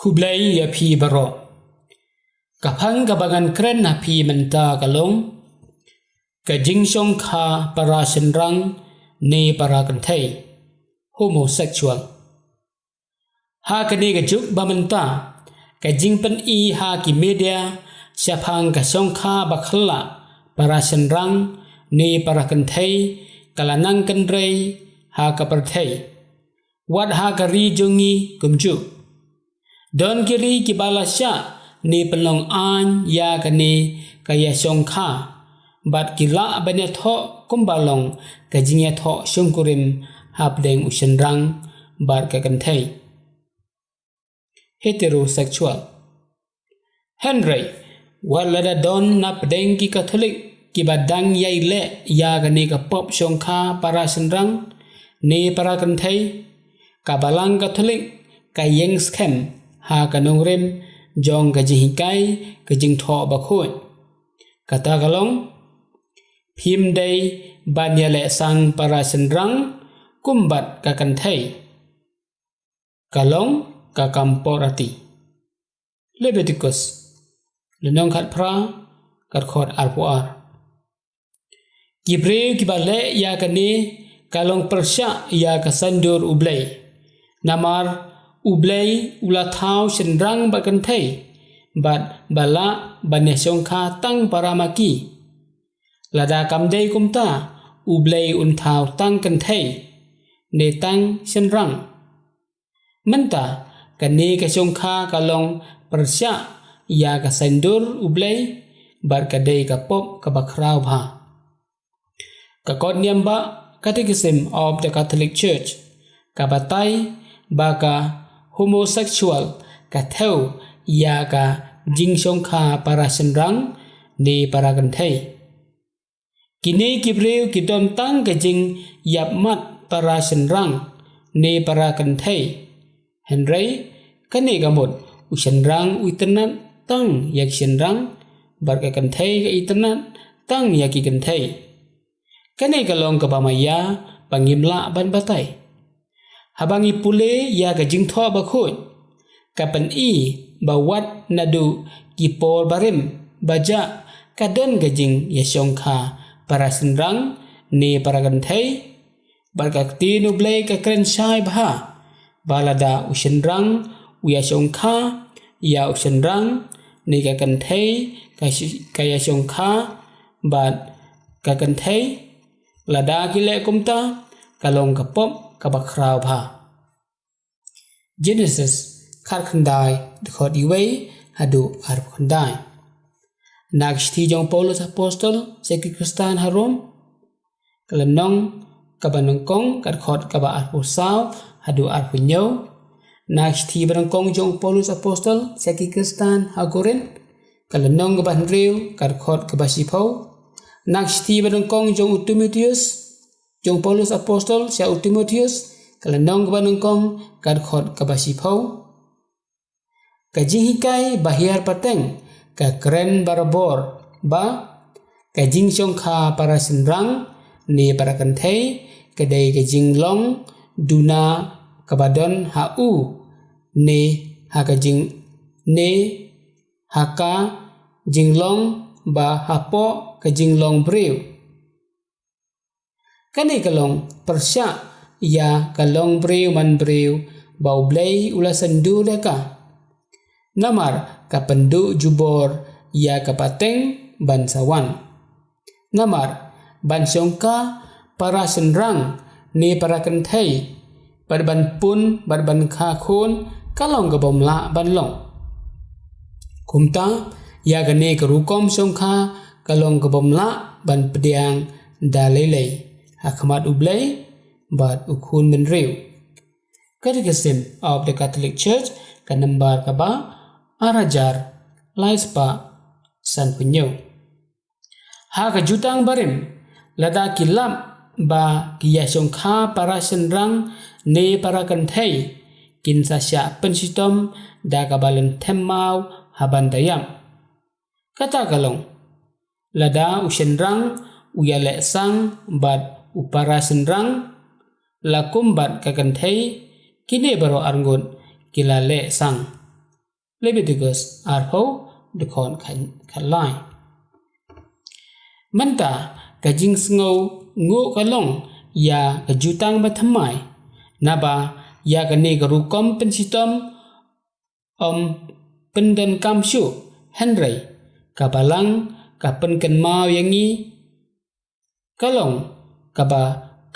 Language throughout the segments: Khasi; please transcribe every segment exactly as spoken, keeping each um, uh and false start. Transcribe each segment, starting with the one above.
Khublei ïa phi baroh. Ka phang kaba ngan kren ha phi mynta ka long ka jingshongkha para shynrang ne para kynthei, homosexual. Ha kane ka juk ba mynta, ka jingpyni ha ki media shaphang ka shongkha ba khyllah para shynrang ne para kynthei ka la nang kynrei ha ka pyrthei, wat ha ka ri jong ngi kumjuh. Don ki ri kiba la shah ne pynlong aiñ ïa kane ka ïashongkha, bad ki lah ban ïathoh kumba long ka jingïathoh shongkurim hapdeng u shynrang bad ka kynthei, heterosexual. Hynrei wat lada don napdeng ki Katholik kiba dang ïai leh ïa kane ka pop shongkha para shynrang ne para kynthei, ka Balang Katholik ka ïeng skhem ha ka nongrim jong ka jinghikai ka Jingthoh Bakhuid. Kata ka long, phim dei ban ïaleh sang para shynrang kum bad ka kynthei. Ka long ka kam porati. Leviticus, lynnong khatphra, ka dkhot arphew ar. Ki briew kiba leh ïa kane ka long pyrshah ïa ka saiñdur U Blei. Namar U Blei u la thaw shynrang bad kynthei, bad ba lah ban ïashongkha tang para ma ki. Lada kam dei kumta, U Blei un thaw tang kynthei ne tang shynrang. Mynta, kane ka shongkha ka long pyrshah ïa ka saiñdur U Blei, bad ka dei ka pop kaba khraw bha. Ka kot niam bah Catechism of the Catholic Church ka batai ba ka homosexual ka thew ïa ka jingshongkha para shynrang ne para kynthei. Kine ki briew ki don tang ka jingïapmat para shynrang ne para kynthei. Hynrei kane ka mut, u shynrang u itynnad tang ïa ki shynrang, bad ka kynthei ka itynnad tang ïa ki kynthei. Kane ka long kaba maïa ba ngim lah ban batai. Haba ngi pule ïa ka Jingthoh Bakhuid, ka pyni ba wat naduh ki por barim ba jah ka don ka jingïashongkha para shynrang ne para kynthei, bad ka Ktien U Blei ka kren shai bha ba lada u shynrang u ïashongkha ïa u shynrang ne ka kynthei ka shi-, ka ïashongkha bad ka kynthei, lada ki leh kumta, ka long ka pop kaba khraw bha. Genesis, khatkhyndai, dkhot uwei haduh arphew khyndai. Na ka shithi jong u Paulus Apostol sha ki Khristan ha Rom, ka lynnong kaba nyngkong, ka dkhot kaba arphew saw haduh arphew hynñiew. Na ka shithi ba nyngkong jong u Paulus Apostol sha ki Khristan ha Korinth, ka lynnong kaba hynriew, ka dkhot kaba shiphew. Na ka shithi ba nyngkong jong u Timotheus, jong u Paulus Apostol sha u Timotheus, ka lynnong kaba nyngkong, ka dkhot kaba shiphew. Ka jinghikai ba hiar pateng ka kren barabor ba ka jingshongkha para shynrang ne para kynthei ka dei ka jinglong duna kaba don ha u ne ha ka jing-, ne ha ka jinglong ba hapoh ka jinglong briew. Kane ka long pyrshah ïa ka long briew man briew ba U Blei u la saiñdur ïa ka. Namar ka pynduh jubor ïa ka pateng ban sa wan. Namar ban shongkha para shynrang ne para kynthei, bad ban pun, bad ban kha khun, ka long kaba ym lah ban long. Kumta, ïa kane ka rukom shongkha, ka long kaba ym lah ban pdiang da lei lei ha khmat U Blei bad u khun bynriew. Catechism of the Catholic Church, ka nambar kaba ar hajar lai spah sanphew hynñiew. Ha ka jutang barim, lada ki lap ba ki ïashongkha para shynrang ne para kynthei, kin sa shah pynshitom da kaba lynthem maw ha ban da ïap. Kata ka long, lada u shynrang u ïaleh sang bad u para shynrang, la kum bad ka kynthei, kine baroh arngut ki la leh sang. Leviticus arphew, dkhot khat, khatlai. Mynta ka jingsngew nguh ka long ïa ka jutang bathymmai, naba ïa kane ka rukom pynshitom ym pyndonkam shuh, hynrei ka Balang ka pynkynmaw ïa ngi ka long kaba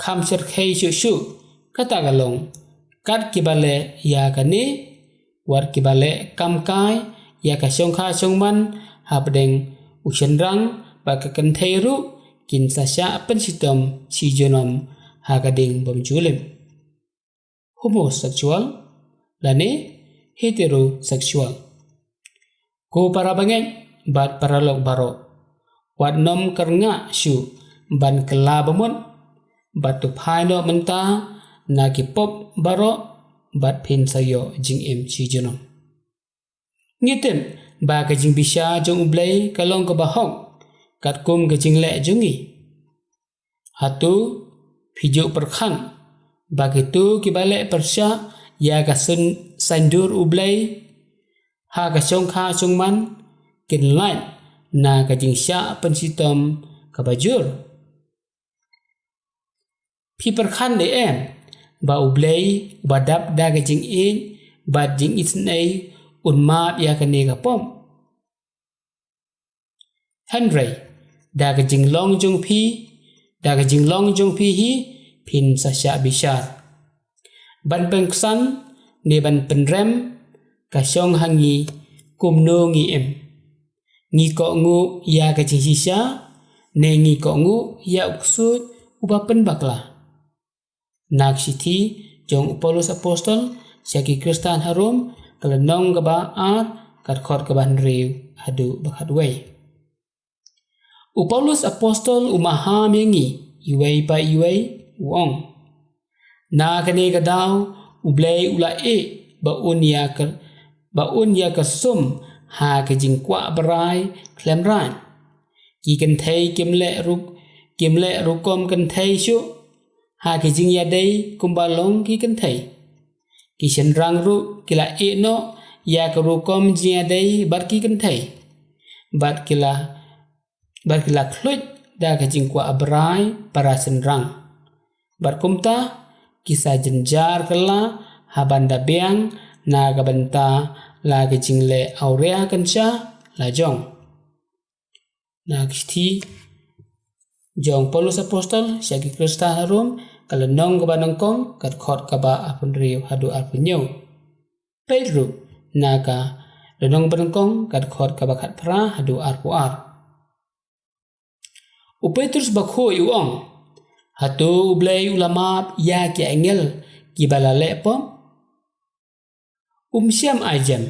kham shyrkhei shuh shuh, kata ka long, kat kiba leh ïa kane, wat kiba leh kam kai ïa ka shongkha shongman hapdeng u shynrang bad ka kynthei ruh, kin sa shah pynshitom shi junom ha ka dieng bym ju lim. Homosexual lane heterosexual. Ko para bangeit bad paralok baroh, wat nym kyrngah shuh ban kylla bamut, bad to phai noh mynta na ki pop baroh, bad phin sa ïoh jingim shi junom. Ngi tip ba ka jingbishar jong U Blei ka long kaba hok katkum ka jingleh jong ngi. Hato phi ju pyrkhat ba kito kiba leh pyrshah ïa ka syn-, saiñdur U Blei ha ka shongkha shongman kin lait na ka jingshah pynshitom kaba jur? Phi pyrkhat ne em ba U Blei uba dap da ka jingïeit bad jingisynei un map ïa kane ka pop? Hynrei da ka jinglong jong phi, da ka jinglong jong phi hi, phin sa shah bishar. Ban pynksan ne ban pynrem ka shong ha ngi kumno ngi im. Ngi kohnguh ïa ka jingshisha ne ngi kohnguh ïa u ksuid uba pynbakla? Na ka shithi jong u Paulus Apostol sha ki Khristan ha Rom, ka lynnong kaba ar, ka dkhot kaba hynriew haduh ba khatwei. U Paulus Apostol u maham ïa ngi iwei pa iwei, u ong: Na kane ka daw U Blei u la ïeh ba un ïa ka, ba un ïa kyrsum ha ka jingkwah brai khlem rain. Ki kynthei kim leh ruk-, kim leh rukom kynthei shuh ha ki jingïadei kumba long ki kynthei. Ki shynrang ruh ki la ïeh noh ïa ka rukom jingïadei bad ki kynthei, bad ki la, bad ki la khluit da ka jingkwah brai para shynrang. Bad kumta ki sa jynjar kylla ha ban da biang na ka bynta la ka jingleh awria kynshah la jong. Na ka shithi jong u Paulus Apostol sha ki Khristan ha Rom, ka lynnong kaba nyngkong, ka dkhot kaba arphew hynriew haduh arphew hynñiew. Peit ruh na ka lynnong ba nyngkong, ka dkhot kaba khatphra haduh arphew ar. U Petrus bakhuid u ong: Hato U Blei u la map ïa ki angel kiba la leh pop? Um shym ai jem.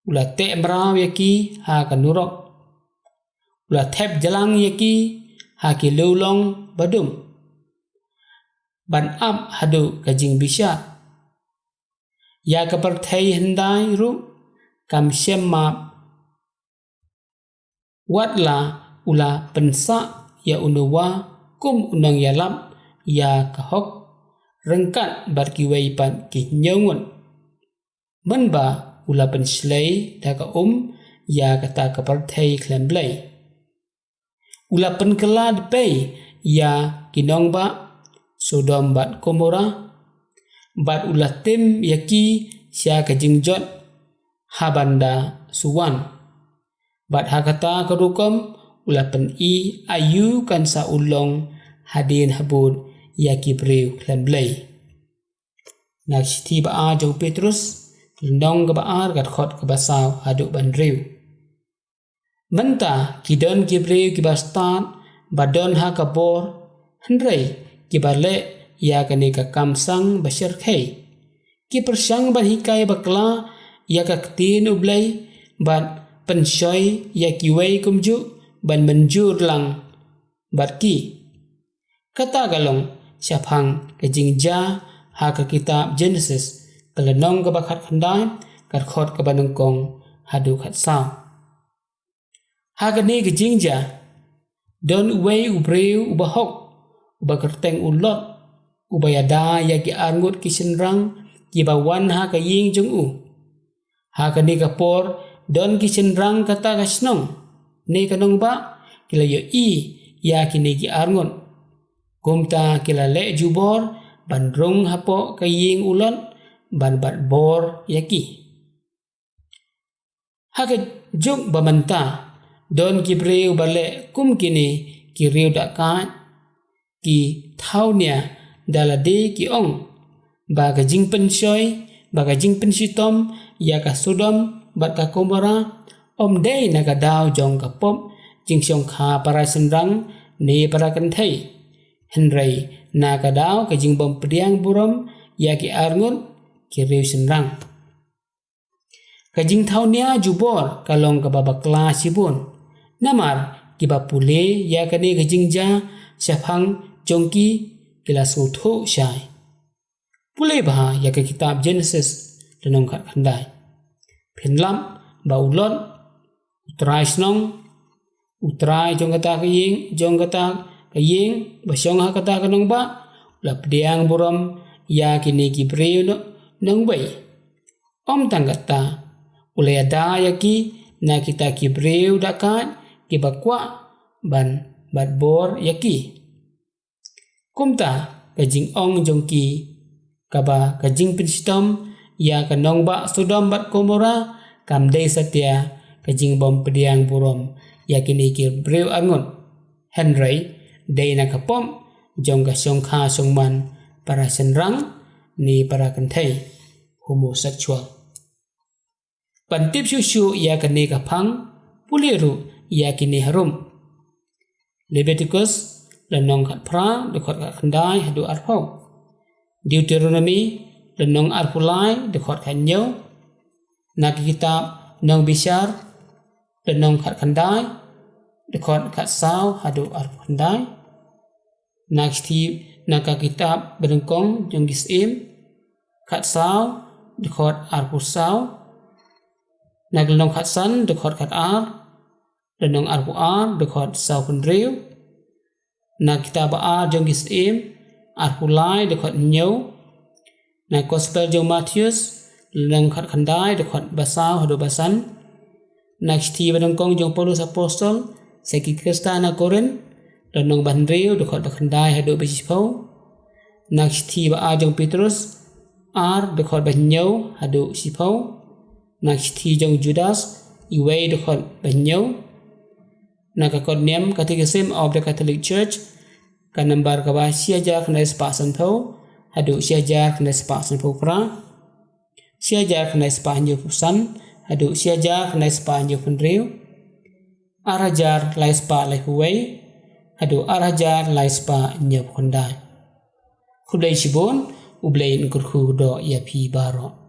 U la teh mraw ïa ki ha ka nurok. U la thep jlang ïa ki ha ki lulong badum, ban ap haduh ka jingbishar. Ïa ka pyrthei hyndai ruh kam shym map, wat la u la pynsah ïa u Noah kum u nongïalap ïa ka hok ryngkat bad kiwei pat ki hynñiew ngut, mynba u la pynshlei da ka um ïa kata ka pyrthei khlem blei. U la pynkylla dpei ïa ki nongbah Sodom bad Gomorrah, bad u la tim ïa ki sha ka jingjot ha ban da suwan. Bad ha kata ka rukom u la pyni aïu kan sa u long hadien habud ïa ki briew khlem blei. Na ka shithi ba ar jong u Petrus, lynnong kaba ar, ka dkhot kaba saw haduh ba hynriew. Mynta ki don ki briew kiba stad ba don ha ka bor, hynrei kiba leh ïa kane ka kam sang ba shyrkhei. Ki pyrshang ban hikai bakla ïa ka ktien U Blei, bad pynshoi ïa kiwei kumjuh ban mynjur lang bad ki. Kata ka long shaphang ka jingjia ha ka kitab Genesis, ka lynnong kaba khatkhyndai, ka dkhot kaba nyngkong haduh khatsaw. Ha kane ka jingjia, don uwei u briew uba hok, uba kyrteng u Lot, uba ïada ïa ki arngut ki shynrang kiba wan ha ka ïing jong u. Ha kane ka por, don ki shynrang kata ka shnong ne ka nongbah ki la ïohi ïa kine ki arngut. Kumta ki la leh jubor ban rung hapoh ka ïing u Lot ban bat bor ïa ki. Ha ka juk ba mynta, don ki briew ba leh kum kine ki riew dakaid, ki thaw nia da lade, ki ong ba ka jingpynshoi, ba ka jingpynshitom ïa ka Sodom bad ka Gomorrah ym dei na ka daw jong ka pop jingshongkha para shynrang ne para kynthei, hynrei na ka daw ka jingbym pdiang burom ïa ki arngut, ki riew shynrang. Ka jingthaw nia jubor ka long kaba bakla shibun, namar kiba pule ïa kane ka jingjia shaphang jong ki, ki la sngewthuh shai. Pule bha ïa ka kitab Genesis lynnong khatkhyndai. Phin lap ba u Lot, u trai shnong, u trai jong kata ka ïing, jong kata ka ïing ba shong ha kata ka nongbah, u la pdiang burom ïa kine ki briew no-, nongwei. Ym tang kata, u la ïada ïa ki na kita ki briew dakaid kiba kwah ban bat bor ïa ki. Kumta, ka jingong jong ki kaba ka jingpynshitom ïa ka nongbah Sodom bad Gomorrah kam dei satia ka jingbym pdiang burom ïa kine ki briew arngut, hynrei dei na ka pop jong ka shongkha shongman para shynrang ne para kynthei, homosexual. Ban tip shuh shuh ïa kane ka phang, pule ruh ïa kine harum. Leviticus lynnong khatphra, dkhot khatkhyndai haduh arphew. Deuteronomy lynnong arphew lai, dkhot khathynñiew. Na ka kitab Nongbishar lynnong khatkhyndai, dkhot khatsaw haduh arphew khyndai. Na ka shithi, na ka kitab Banyngkong jong ki Syiem khatsaw, dkhot arphew saw. Na ka lynnong khatsan, dkhot khatar, lynnong arphew ar, dkhot sawphew hynriew. Na kitab Ba Ar jong ki Syiem arphew lai, dkhot hynñiew. Na Gospel jong Mathaios lynnong khatkhyndai, dkhot basaw haduh basan. Na ka shithi banyngkong jong Paulus Apostol sha ki Khristan ha Korinth lynnong bahynriew, dkhot bakhyndai haduh bashiphew. Na ka shithi Ba Ar jong Petrus ar, dkhot bahynñiew haduh shiphew. Na ka shithi jong Judas wei, dkhot bahynñiew. Na ka kot niam Catechism of the Catholic Church, ka nambar kaba shi hajar khyndai spah sanphew haduh shi hajar khyndai spah sanphew phra, shi hajar khyndai spah hynñiewphew san haduh shi hajar khyndai spah hynñiewphew hynriew, ar hajar lai spah laiphew wei haduh ar hajar lai spah hynñiewphew khyndai. Khublei shibun, U Blei un kyrkhu kyrdoh ïa phi baroh.